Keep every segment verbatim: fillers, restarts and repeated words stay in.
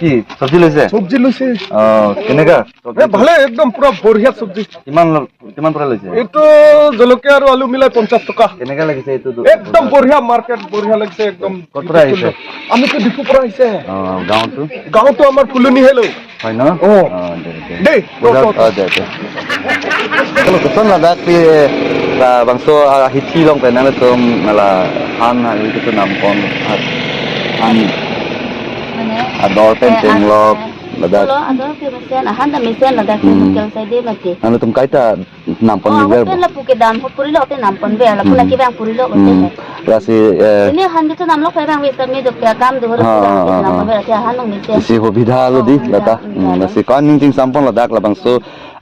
কি চব্জি লৈছে? চব্জি লৈছে। অ, কেনেকা চব্জি? এ, ভালে, একদম পুৰা বঢ়িয়া চব্জি। কিমান ল-, কিমান পৰা লৈছে? এইটো জলকীয়া আৰু আলু মিলাই পঞ্চাশ টকা। কেনেকা লাগিছে এইটো দু-, একদম বজাৰত? বঢ়িয়া মাৰ্কেট, বঢ়িয়া লাগিছে একদম। ক'ৰ পৰা আহিছে? আমিতো ডিফুৰ পৰা আহিছে। অ, গাঁৱটো? গাঁৱটো আমাৰ ফুলনি হেলো। হয় ন? অ। অ, দে, দে। দেই, বজাৰত, কওক, কওক। অ, দে, দে। Hello, koson ladak pi, labangso, ah, hithi along pen nangtum nangla han, ah, itu tu nampon, ah, han, mane, ador pen, eh, chenglok, ah, ladak. Lo, ador ke mesen, ahan ta mesen ladak, hmm, local side mati. Nangtum kaita nampon, oh, ni ako verbo. Pen lapu kedam, ho puri lo te nampon ver, lapu, hmm, laki bang puri lo, hmm, te. Lasi, eh, ini han ke tu namlo kaibang wis kami dok ya kam do, ha, ha, ha, ha, nampon ver, te han long mesen. Isi hobidha lo di, oh, hobidha, lata. Hmm, hobidha lo. Lasi ko-an ning chingsampon ladak labangso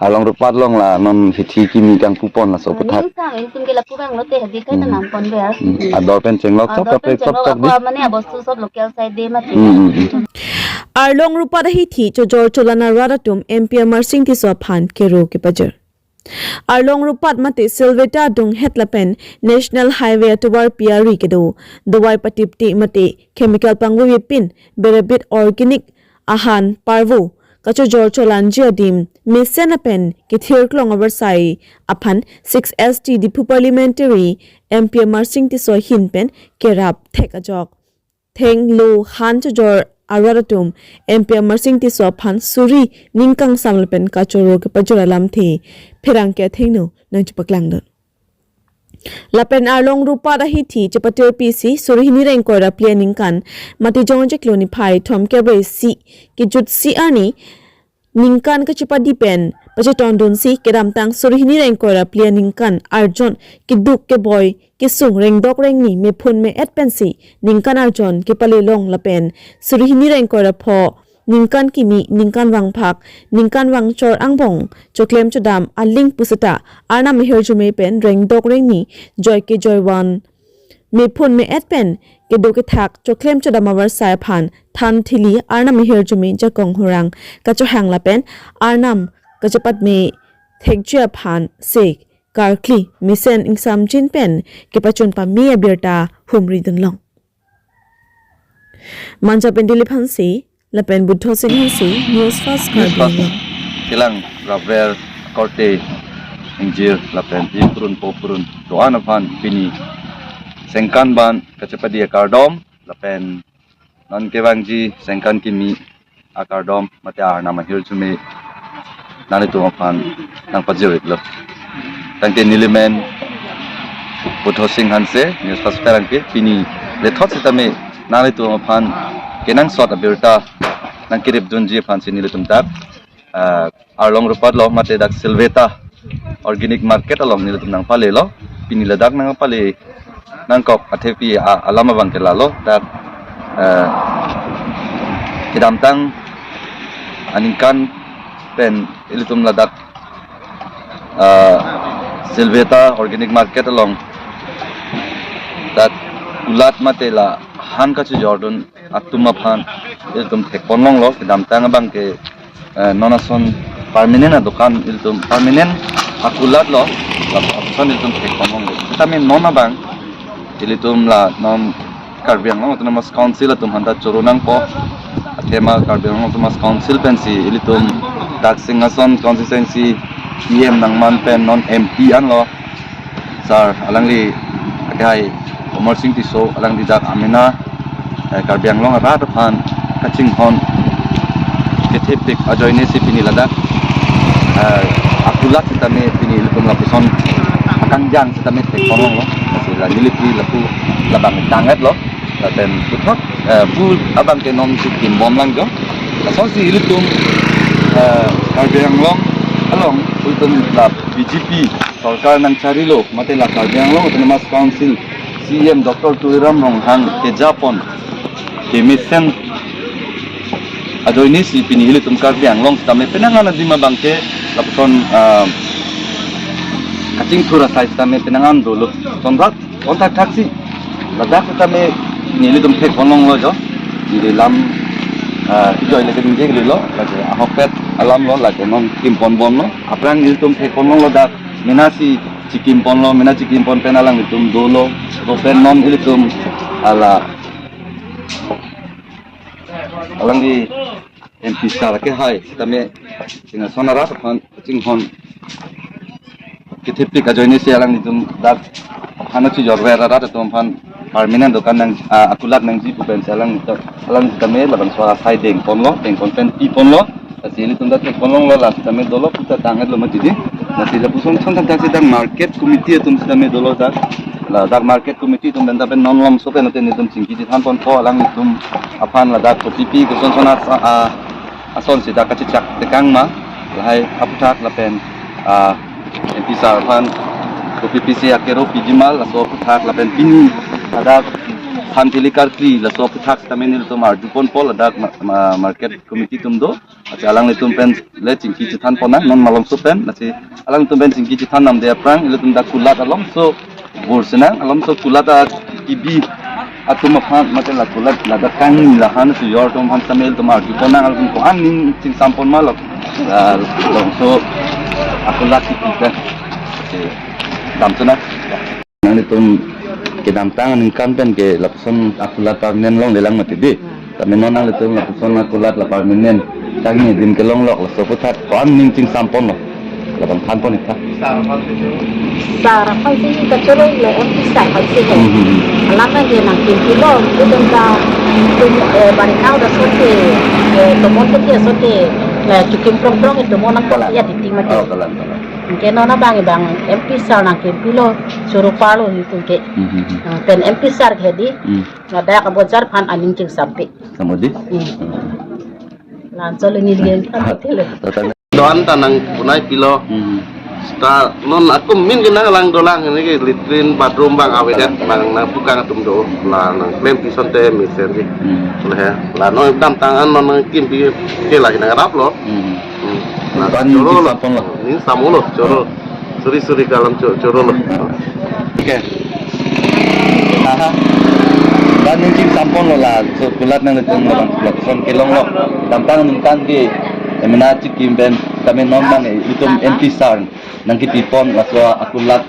Arlong Rupat along la non hithi kimi kangpupon laso, ah, aputhak. Ning sang, ingtum ke lapu bang lo te, hadi kai, hmm, ta nampon ver. Hmm. Ador pen chenglok, ador sop pen kaprek, sop chenglok, tok di. Ako mane abostu sop local side mati. Hmm, hmm, hmm. Arlong Rupat ahithi chojor cholan arat atum M P Amarsing Tisso aphan kero kepajir. Arlong Rupat mate Silveta adunghet lapen National Highway atovar pi ari kedo dawai patipte mate chemical pangvoi pin berebit organic ahan parvo kachojor cholanji adim mesen lapen kethirklong avarsai aphan six S T Diphu Parliamentary M P Amarsing Tisso ahin pen kerap thek ajok. Thenglo han chojor arat atum M P Amarsing Tisso aphan suri ning kangsam lapen kachoro kepajor alamthe pherangke athengno nangchepaklangdun. Lapen Arlong Rupat ahithi chepatir pisi suri hini ra ingkoi ra phli aningkan mate Jong Jiklo niphai thomkep ra isi kejut isi arni ningkan kachepadi pen pachetongdunsi kedamtang suri hini ra ingkoi ra phli aningkan arjon keduk keboi kesung rengdok rengni mephun me-et pensi ningkan arjon kepalelong lapen suri hini ra ingkoi ra pho ningkan kimi ningkan vangphak ningkan vangchor angbong choklem chodam aling puseta Arnam ahirjume pen rengdok rengni joike joivan mephun me-et pen kedo kethak choklem chodam avarsai aphan than thili Arnam ahirjume jakong horang kachohang lapen Arnam kachepatme thekji aphan se karkli mesen ingsamjin pen kepachun pame abirta humridunlong. Manja pen Dilip Hanse lapen Buddho Sing Hanse, News Fast News Karbi Fast Anglong. Kelang rapver korte ingjir lapen ipurun popurun doan aphan pini sengkan ban kachepadi akardom lapen non kevangji sengkan kimi akardom mate Arnam ahirjume nanglitum aphan nangpajir-iklo. Tangte nelimen Buddho Sing Hanse, News Fast Karbi Anglong ke pini lethot sitame nanglitum aphan kenangsot abirta nangkeripdunji aphansi nelitum dak, ah, Arlong Rupat along mate dak Silveta Organic Market along nelitum nangpalelo. Pini ladak nangpale nangkok athepi a-, alam abang ke lalo dak, eh, kedamtang aningkan pen ilitum ladak, eh, Silveta Organic Market along dak kulat mate la han kachejordun atum aphan ilitum thekponlonglo. Kedamtang abang ke, eh, non ason permanent adokan ilitum permanent akulat lo, lapuson ilitum thekponlonglo. Tame non abang ilitum la non Karbi Anglong Autonomous Council atum aphanta choro nangpo. Athema Karbi Anglong Autonomous Council pensi ilitum dak Singhason constituency C M nangman pen non M P anlo. Sir, alangli akai Amarsing Tisso, alangli dak amena, eh, Karbi Anglong arat aphan kachinghon kethepik ajoinesi pini ladak, eh, akulat sitame pini ilitum lapuson akangjang sitame thekponlonglo. Lasi la nelipi lapu labang tang-etlo. Lapen puthot, eh, pu abang ke nonsi kimbomlang jo. Lasonsi ilitum, eh, Karbi Anglong along ilitum la B J P sorkar nangcharilo, mate la Karbi Anglong Autonomous Council C M Doctor Tuliram Ronghang kejapon kemesen ajoinesi pini ilitum Karbi Anglong sitame penang an adim abang ke lapuson, ah, kachingthur asai sitame penang an dolo. Sonrat onthak thaksi ladak sitame nelitum thekponlonglo jo. Neli lam, ah, ijoi leke ningje lilo, lake ahokpet alamlo, lake non kimponbomlo. Aphrang nelitum thekponlonglo dak, menasi chikimponlo, mena chikimpon pen alanglitum dolo, lapen non ilitum hala Alangli M P sir ke hai, sitame Singhason arat aphan chinghon kethepik ajoine si alanglitum dak aphan chojor ver arat atum aphan permanent dokan nang, ah, akulat nangji pu pen si alang, alang sitame labangso asai dengponlo, dengpon pen piponlo. Lasi ilitum ta thekponlonglo, la sitame dolo puta tanghetlo mati di. Lasi lapuson thangthang si dak market committee atum sitame dolo dak. Ladak market committee atum pen ta pen non malomso pen ute nelitum chingki chethanponpo alanglitum aphan ladak kopipi kosonson asa-, a-, asonsi dak kachechak tekang ma. Lahai aphuthak lapen, ah, M P sir aphan kopipi si akero piji ma laso aphuthak lapen pini ladak thanthili karkli laso aphuthak sitame nelitum arjuponpo ladak ma-, ma-, market committee atum do. Acha alanglitum pen le chingki chethanpon nang non malomso pen, lasi alanglitum pen chingki chethan namde aphrang ilitum dak kulat alomso bor senang, alomso kulat akibi atum aphan mate la kulat ladak kangni lahan sujor atum aphan sitame ilitum arjupon nang, alanglitum ko-an ning chingsampon ma lo, ah, alomso akulat kipi pen. Lasi dam senang. Nanglitum kedamtang aningkan pen ke lapuson akulat permanent longlelang mati di. Hmm. Tame non nanglitum lapuson akulat la permanent kangni adim kelonglok laso aphuthak ko-an ning chingsamponlo. Labang thanpon ik tha. Sir aphansi kachoro le M P sir aphansi he. Hmm. Alam ke nangkimpi lo, itu tenta tum, eh, Baringaw ta sote, eh, tomon te sote, eh, kikim prong prong itu mo nang Kalang. Ya di ting mati. Oh, kalang, kalang. Anke non abang abang M P sir nangkimpi lo, choro parlo itum ke. Hmm, hmm, hmm. Ah, pen M P sir ke di, Hmm. ladak abojar aphan aning chingsampi. Samodi? Hmm. Hmm. Lansol ini lian kan betul. Tata Doan ta nangpunai pilo. Hmm. Seta non atum min ke nanglang dolang, ini ke latrine bathroom abang avedet, nang, nangpukang atum do, la nangklem pison te mesen ke. Hmm. Leh, la non damtang an non nangkimpi ke lagi nangraplo. Hmm. Hmm. Nah, Ban choro lo. Sapon lo. Ning samo lo, choro. Suri suri kalam cho-, choro lo. Oke. Aha. Ban ning chingsamponlo laso kulat nanglitum labang lapuson kelonglo. Damtang aningkan ke emena chikim pen tame non abang ilitum M P sir nangkipipon laso akulat,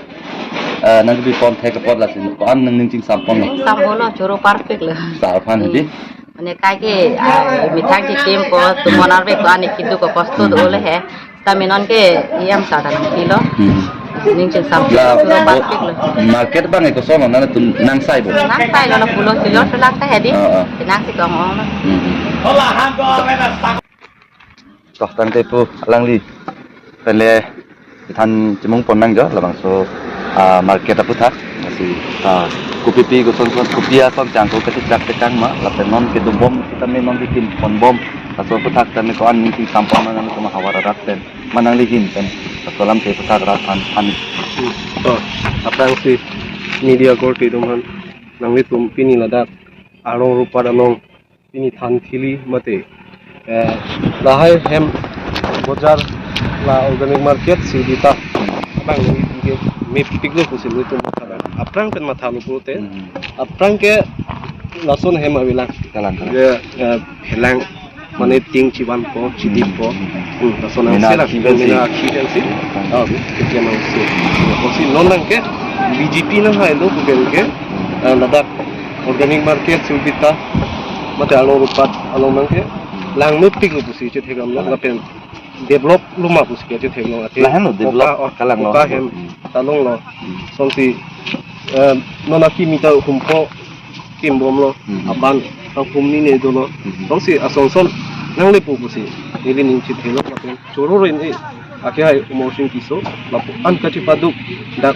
eh, nangkipipon thek apot lasi ko-an nangning chingsamponlo. Samo lo, choro parpik lo. Sir aphan di. Hmm. Mane kai ke, ah, methang kikim ko, tomon arve ko-an keduk ko kosto do le he. Tame non ke E M sir ta nangpilo. Hmm. Ning chingsampi La, choro parpik lo. Market abang ke kosonlo nanglitum nangsai bo? Nangsai lo, lapulo chojor cholak ta he di. Ah, ah. Nangsi kong-ong lo. Hmm. Toh, tangte pu alangli pen le than chimungpon nangjo labangso, ah, market aphuthak. Lasi, ah, kopipi kosonson kopi ason chang ko kachechak tekang ma lapen non kedombom sitame non kikim ponbom. Laso aphuthak tame ko-an ning chingsampon ma nangtum havar arat pen ma nangli ahin pen laso alam ke aphuthak rat aphan than. Hmm. Toh, aphrangsi media korte atum aphan nanglitum pini ladak Arlong Road along pini thanthili mate, eh, lahai hem bojar la organic market si dita abang nangli ke mepiklo pusi nelitum matha. Aphrang pen mathalo pulote, Hmm. aphrang ke lason hem avelang. Kalang, kalang. Je, eh, helang, mane ting chivanpo, chidippo. Hmm. Hmm, lason Mena nangselang, chivan si. Mena chivan si. Hmm. Ah, ketia nangsi. Kosi non abang ke B J P nanghailo pupen ke, eh, ladak organic market si bita mate Arlong Road along abang ke lang mepiklo pusi chetheklonglo lapen develop lo ma pusi chetheklong athe. Lahenlo develop Oka, oh, kalanglo. Oka hem Hmm. talonglo. Hmm. Sonsi, eh, non akimi ta humpo kimbomlo. Hmm. Aban ta humni ne dolo. Hmm. Sonsi asonson nanglepo pusi neli ning chetheklong lapen choro rin e. Akehai Amarsing Tisso lapu-an kachepaduk dak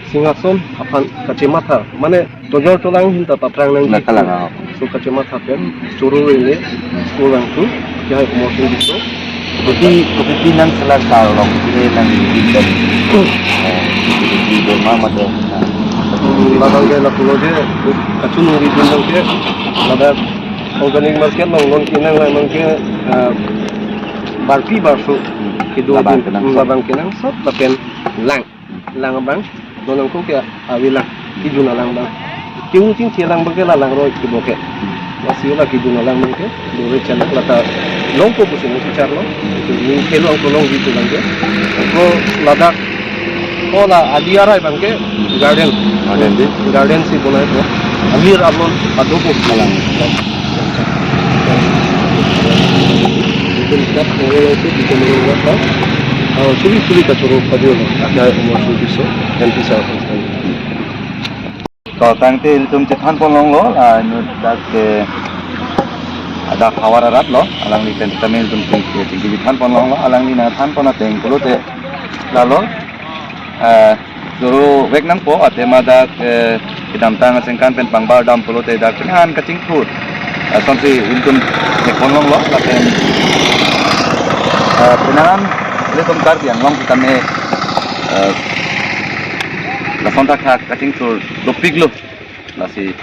Singhason aphan kachematha, mane chojor cholang ahin ta paphrang nangji. La kalang, ah. So kachematha pen choro rin e school along tu akehai Amarsing Tisso. Kopi, kopi nangselang kalong kire nang di pen. Eh, kopi do ma ma do. Hmm, labang ke lapulo je kachiningri dun abang ke ladak organic market along non kenang lang abang ke, eh, barpi barso Hmm. kedo Labang din, kenang hmm, sot. labang kenangsot lapen lang. Hmm. Lang abang, non nangkok ke avelang, kejun alang abang. Kejun chingthi alang abang ke la lang roi kebo ke. Hmm. Lasi la kejun alang abang ke, dore channel lata longpo pusi nangchecharlo. Hmm. Ni kelo angko longji pu abang ke. Ko ladak, ko la ali arai abang ke, garden. Garden di? Garden si bonai ko. Amir ablon, adopo. Alang. Bikin kat, orang itu bikin orang apa? Ah, sulit-sulit kacoro padi orang. Ada umur sulit so, nanti saya akan. To tangte ilitum chethan pon longlo, ah, inut dak ke ada khawar arat lo, alangli pen kami ilitum ching-, chingki chethan pon longlo, alangli nangthan pon ateng pulote lalo, eh, choro vek nangpo, athema dak, eh, kedamtang asengkan pen pangbar dam pulote dak penang kachingthur. Asonsi ilitum chethan pon longlo, lapen, eh, penang ilitum Karbi Anglong kami, eh, lason thakthak kachingthur dopiklo. Lasi,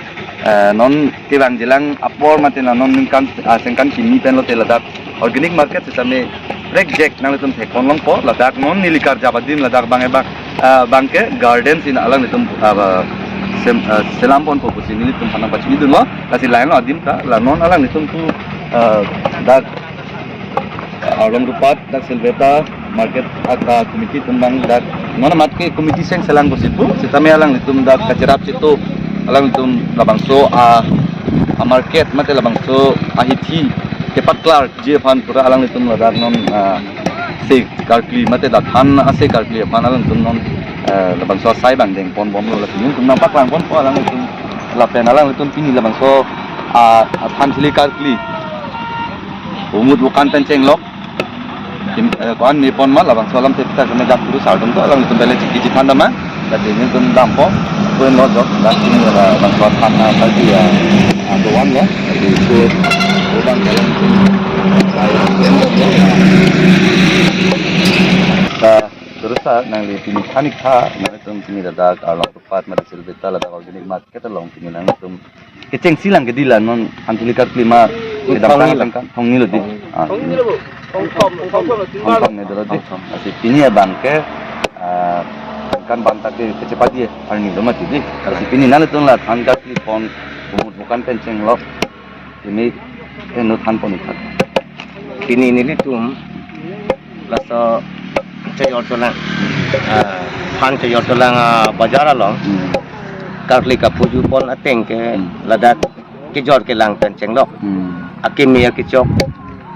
eh, non kevangjilang apor mate la non ningkan, ah, sengkan kimi pen lote ladak organic market sitame prekjak nanglitum theklong longpo, ladak non neli karjap adim ladak bang ebak, ah, bang ke garden si alanglitum, ah, ba, sem-, ah, selam ponpo pusi nelitum aphan nangpachinidunlo. Lasi lahenlo adim ta, la non alanglitum tu, ah, dak Arlong Rupat dak Silveta market aka committee atum bang dak non amat ke committee seng selang pusi pu, sitame alanglitum dak kacherap chitu alanglitum labangso a, a market mate labangso ahithi kepatklarji aphan pura alanglitum ladak non, ah, ase karkli mate dak than ase karkli aphan alanglitum non, eh, labangso asai bang deng pon bomlo, lapen ilitum nangpaklang ponpo alanglitum, lapen alanglitum pini labangso, ah, than chili karkli umut bukan pen chenglok. Kim, eh, ko-an me pon ma labangso alamthe pita kena jak guru sardom to alanglitum bele chingki chethan dam ma. Tadi ilitum dampo. Pun lo jok dak ini labangso than na tadi ya. Ah, doan lo. Tadi itu orang dalam. Terus sa nangli pini than ik tha, nangtum pini ladak Arlong Rupat mate Silveta ladak organic market along pini nangtum kechengsi lang ke di la non than chili karkli ma, kedamtang asengkan thongni lo di. Ah, thongni lo, thong thom, thong thom lo, thong thom ne dolo di. Thong thom. Lasi pini abang ke, ah, kan banta ke kechepadi arni lo mati di. Lasi pini nangtum la than karkli pon umut bukan pen chenglok. Pini eno than pon ik tha. Pini nelitum laso chojor cholang, ah, than chojor cholang, ah, bajar along. Hmm. Karkli kapuju pon ateng ke, hmm, ladak kejor kelang pen chenglok. Hmm. Akimi akechok,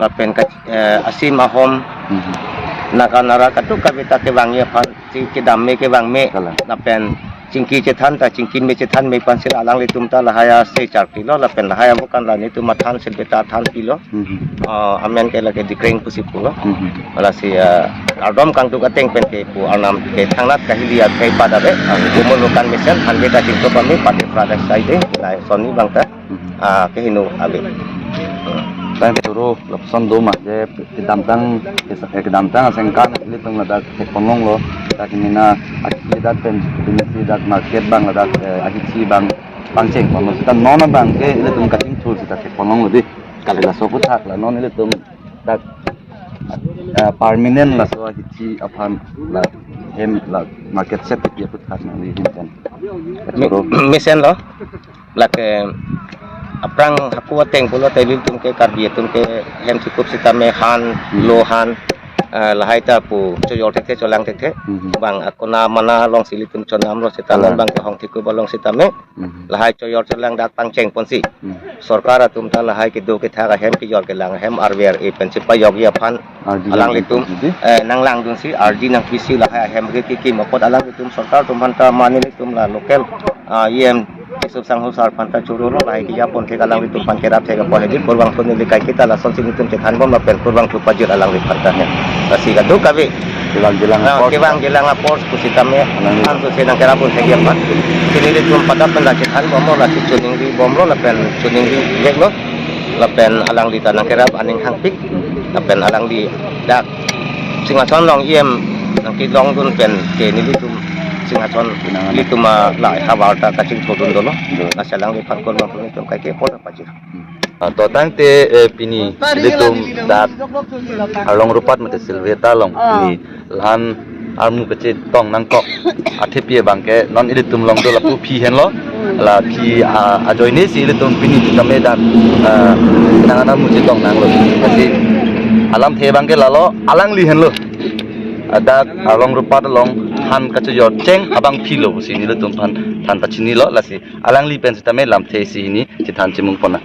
lapen ka, eh, asim ahom, hmm, naka nara kadokave ta kevangji aphan, si kedam me kevang me, kalang, lapen chingki chethan ta chingki me chethan me aphan si alanglitum ta lahai ase charpilo, lapen lahai abukan la nelitum athan Silveta athan pilo. Mhm. Ah, amen ke lake Dikreng pusi pulo. Mhm. Lasi, ah, kardom kangduk ateng pen ke pu arnam ke thangnat kahili ake pada be, ah, umur bukan mesen, hanbe ta chingko pami, pati prada saide, lai soni bang ta. Mhm. Ah, kehingno ave. Tang turu lapuson do ma je kedamtang, eh, kedamtang asengkan ilitum ladak thek pon longlo, dak mena akidat pen, pini si dak market bang ladak, eh, ahithi bang pangcheng pon lo seta non abang ke ilitum kachingthur seta thek pon longlo di. Kali laso aphuthak la non ilitum dak, eh, permanent laso ahithi aphan la hem la market shed kepi aphuthak nangli hin pen. Me-, mesen lo. Lake aphrang hako ateng pulote ilitum ke Karbi atum ke hem chikup sitame han, hmm, lo han, eh, lahai ta pu chojor thekthe cholang thekthe. Hmm. Bang akona mana along si ilitum chonam lo seta, kalang, bang ke hong chikup along sitame. Hmm. Lahai chojor cholang dak pangcheng ponsi. Hmm. Sorkar atum ta lahai kedo kethak ahem kejor kelang ahem arve ar-e pen si pajokji aphan. Ardi alanglitum, nangpi si di? Eh, nanglangdunsi, ardi nangpi si lahai ahem rit kekim apot alanglitum sorkar atum aphan ta mane ilitum la local, ah, E M Yusuf Sangho sar aphan ta choro lo lahai keja pon thek alanglitum aphan kerap thek apot hedi kurvangthu neli kaiketa lasonsi nelitum chethan bom lapen kurvangthu pajir alangli aphan ta he. Lasi kadokave. Kevangjilang, ah, apor, kevangjilang apor pusitame, alangli, han pusi nangkerap pon thekji aphan. Si nelitum pada pen la chethan bomlo, lasi choningri bomlo lapen choningri veklo. Lapen alangli ta nangkerap aning hangpik. Lapen alangli dak Singhason along E M nangkelongdun pen ke nelitum Singhason nelitum, ah, lahai havar ta kachingthurdun dolo. Lasi alangliphan kurvangthu nelitum kaike apor pajir. Ah, to tangte, eh, pini ilitum dak Arlong Rupat mate Silveta along, ah, pini la-an armu kachetong nangkok athepi abang ke non ilitum along do lapu aphi henlo. Hmm. La aphi, ah, ajoine si ilitum pini sitame dak, ah, nang armu chetong nanglo. Lasi alamthe abang ke lalo alangli henlo. Ah, dak Arlong Rupat along han kachojor cheng abang aphi lo pusi nelitum aphan than pachinilo, lasi alangli pen sitame lamthe isi hini chethan chimung pon nang.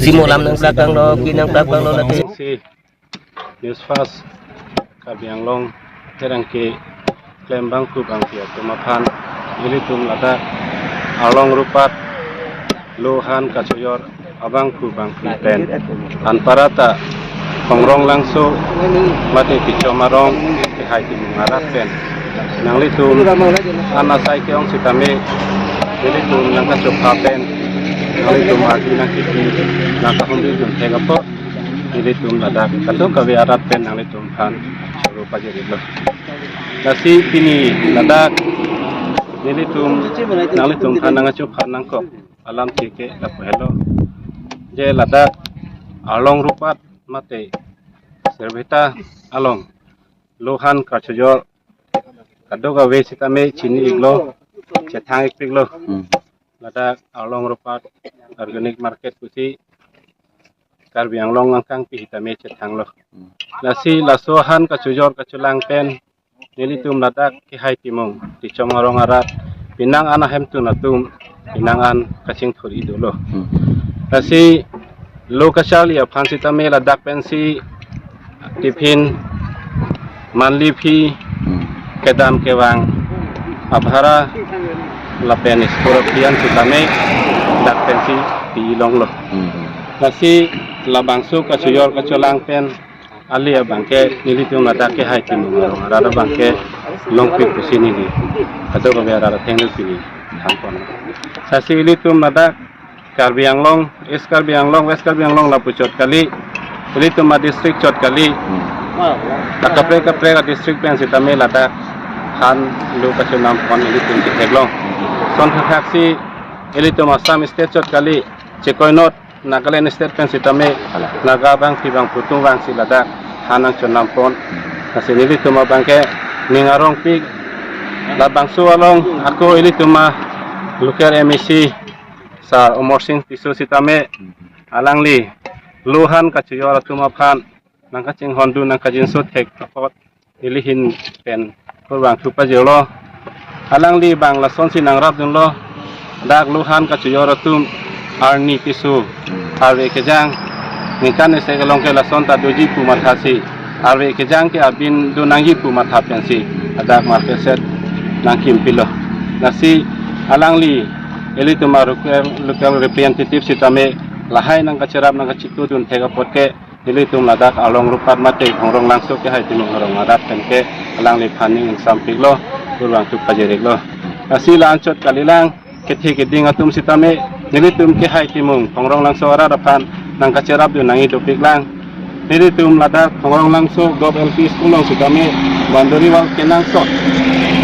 Simo alam nangplak tanglo, ki nangplak tanglo lake. Si News Fast Karbi Anglong pherangke klembangphu bangpi atum aphan ilitum ladak Arlong Rupat Lohan Kachoyor abangphu bangpi pen anparta Khongrong Langso mate Kichom Arong Kehai Timung arat pen nanglitum an asai ke-ong sitame ilitum nangkachopha pen nanglitum ardi nangkipi nangkahumri dun thek apot ilitum ladak kadokave arat pen nanglitum aphan choro pajirlo. Lasi pini ladak nelitum nanglitum aphan nangchephan nangkok alam ke ke lapu helo. Je ladak Arlong Rupat mate Serbeta along lohan kachojor kadokave sitame chini-iklo, chethang-ikpiklo. Hmm. Ladak Arlong Rupat Organic Market pusi Karbi Anglong angkang pi sitame chethanglo. Hmm. Lasi laso han kachojor kacholang pen nelitum ladak kehai timung Tichom arong arat penang an ahemtun atum penang an kachingthur-i dolo. Hmm. Lasi lo kacharli aphan sitame ladak pensi tiffin, monthly fee, Hmm. kedam kevang abhara lapen school fee an sitame dak pensi pi longlo. Hmm. Lasi labangso kachojor kacholang pen ali abangke nelitum ladak kehai timung arong arat abangke longpik pusi neli kadokave arat athengno pini thanpon. Lasi ilitum ladak Karbi Anglong, East Karbi Anglong, West Karbi Anglong lapu chot kali, ilitum adistrict chot kali. Hmm. Akaprek kaprek adistrict pen sitame ladak han lo kachonam pon ilitum chetheklong. Lason thakthak si ilitum Assam State chot kali, chekoinot Nagaland State pen sitame, Ala. Naga abang phi abang putung vangsi ladak han nangchonam pon. Hmm. Lasi nelitum abangke ning arongpik, labangso along ako ilitum a local M A C Sir Amarsing Tisso sitame, Hmm. alangli lohan kachojor atum aphan nangkachinghondun nangkajinso thek apot neli ahin pen kurvangthu pajirlo. Alangli abang lasonsi nangrapdunlo, dak lohan kachojor atum arni keso, Hmm. arve kejang, ningkan isi kelong ke lason ta doji pu mathasi, arve kejang ke abin do nangji pu matha pensi ladak market shed nangkimpilo. Lasi alangli ilitum a local, local representative sitame lahai nangkacherap nangkachetongdun thek apot ke nelitum ladak Arlong Rupat mate Khongrong Langso kehai timung arong arat pen ke alangliphan ning ingsampiklo, kurvangthu pajir-iklo. Lasi la-an chot kalilang, kethe keding atum sitame nelitum kehai timung Khongrong Langso arat aphan nangkacherapdun nangji dopiklang. Nelitum ladak Khongrong Langso Govt L P School along sitame boundary wall kenangsot,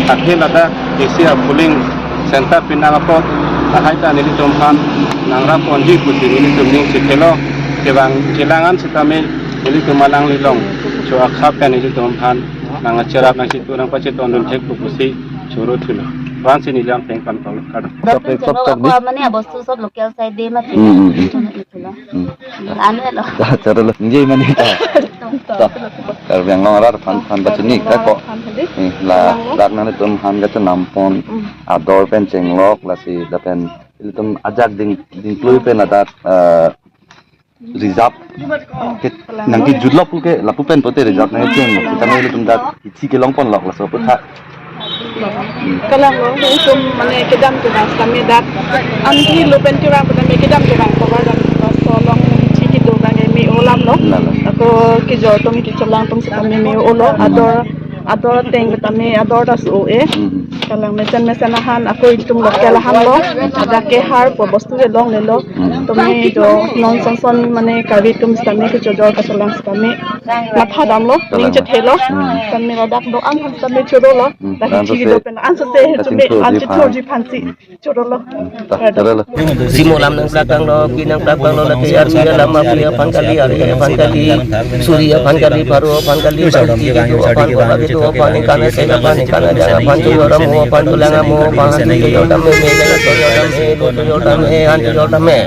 athe ladak isi a polling center pinang apot lahai ta nelitum aphan nangrap ponji pusi nelitum ning chethelo. Kevang chelang an sitame nelitum alangli along cho akhap pen nelitum aphan nangcherap nangchetong nangpachetongdun thek pu pusi choro thulo. Vansi neli alam pen kan tol kado. Sop, sop, sop, di. Mane abostu sop local side de mati. Hmm, hmm, hmm. Itulo. Hmm. Anu lo. Ta, choro lo. Nje mane ta. Ta. Karbi Anglong arat aphan, aphan bachini ka ko. Eh, la, dak nanglitum aphan kachonam pon. Hmm. Ador pen chenglok lasi lapen ilitum ajak ding, dingklui pen ladak, eh, reserve ke nangkejutlo puke lapu pen pote reserve nangkecheng. Sitame ilitum dak ithi kelong ponlok laso aphuthak. Kalanglo, ilitum mane kedam kedam sitame dak anti lo pen kevang sitame kedam kevang cover dam laso along ithi kedo abang me-o alamlo. Lalo. Ako kejor atum kecholang atum sitame me-olo, ador ador ateng sitame ador ta so-e. Hmm. Kalang mesen mesen ahan ako itum local ahanlo. Dak ke har po bostu ke longlelo. Hmm. Tumi do non son son mane Karbi atum sitame kachojor kacholang sitame matha damlo. Kalang. Ning chethelo. Hmm. Sitame ladak do-an sitame chorolo. Hmm. Dak dan ithi sose do pen an sose kachingthur tumi an ji chethor aphan. Ji aphansi. Hmm. Chorolo. Hmm, ta, chorolo. Simo alam nangplak tanglo, ki nangplak tanglo, lake arni alam api aphan kali, ari aphan kali, suri aphan kali, pharo aphan kali, bangki kedo aphan, bola kedo aphan, ningkan isi aphan, ningkan ajang aphan, chojor amo aphan, cholang amo aphan, handi chojor tame, me chojor tame, lo chojor tame, an chojor tame.